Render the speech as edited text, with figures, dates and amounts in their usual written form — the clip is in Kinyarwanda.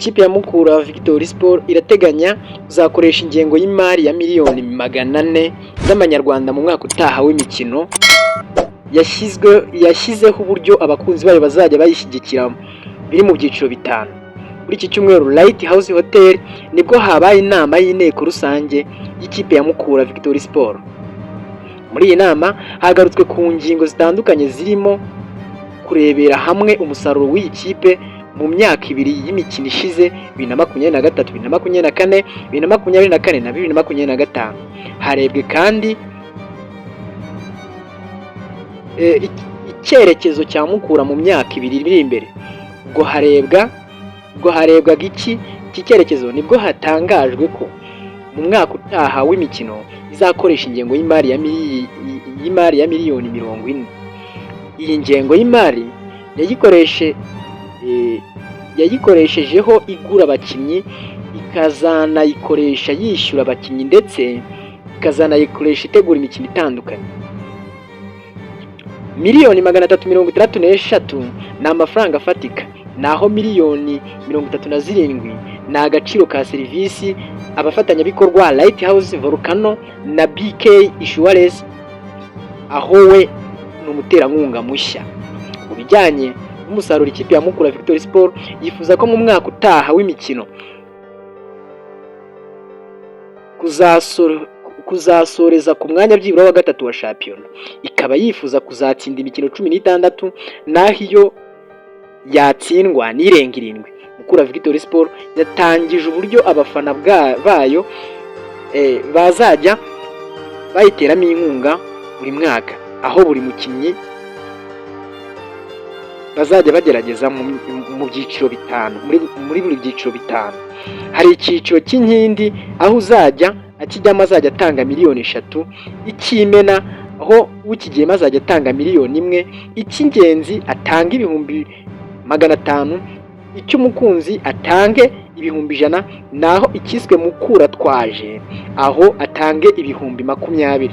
Ikipe ya Mukura Victory Sport irateganya kuzakoresha ingengo y'imari ya miliyoni 400 z'amanyarwanda mu mwaka utaha w'imikino. Yashyizwe yashyizeho uburyo abakunzi bayo bazajya bayishyigikira biri mu byiciro bitanu. Kuri iki cyumweru, Light House Hotel, nibwo habaye inama y'inteko rusange y'ikipe ya Mukura Victory Sport. Muri iyi nama hagarutswe ku ngingo zitandukanye, zirimo kurebera hamwe umusaruro w'iyi kipe mu myaka 2 y'imikino ishize, 2023, 2024, 2024 na 2025. Harebwe kandi icyerekezo cya Mukura mu myaka 2 iri imbere. Ubwo harebwaga iki cyerekezo, nibwo hatangajwe ko mu mwaka utaha w'imikino izakoresha ingengo y'imari ya miliyoni 40. Iyi ngengo y'imari yayikoreshejeho igura abakinnyi, ikazanayikoresha yishyura abakinnyi, ndetse ikazanayikoresha itegura imikino itandukanye. Miliyoni 363 ni amafaranga afatika, naho miliyoni 37 ni agaciro ka serivisi abafatanyabikorwa Lighthouse, Volcano na BK Insurance, aho we ni umuterankunga mushya. Mu bijyanye n'umusaruro, ikipe ya Mukura Victory Sport yifuza ko mu mwaka utaha w'imikino kuzasoreza ku mwanya byibura wa gatatu wa shampiyona, ikaba yifuza kuzatsinda imikino 16, naho iyo yatsindwa n'irenga irindwi. Mukura Victory Sport yatangije uburyo abafana bayo bazajya bayiteramo inkunga buri mwaka, aho buri mukinnyi bazajya bagerageza mu byiciro bitanu. Muri buri byiciro bitanu hari icyiciro cy'inkindi, aho uzajya akijyamo azajya atanga miliyoni 3, icy'imena aho ukigiyemo azajya atanga miliyoni 1, icy'ingenzi atanga 500,000, icy'umukunzi atange 100,000, naho ikiswe Mukura Twaje aho atange 20,000.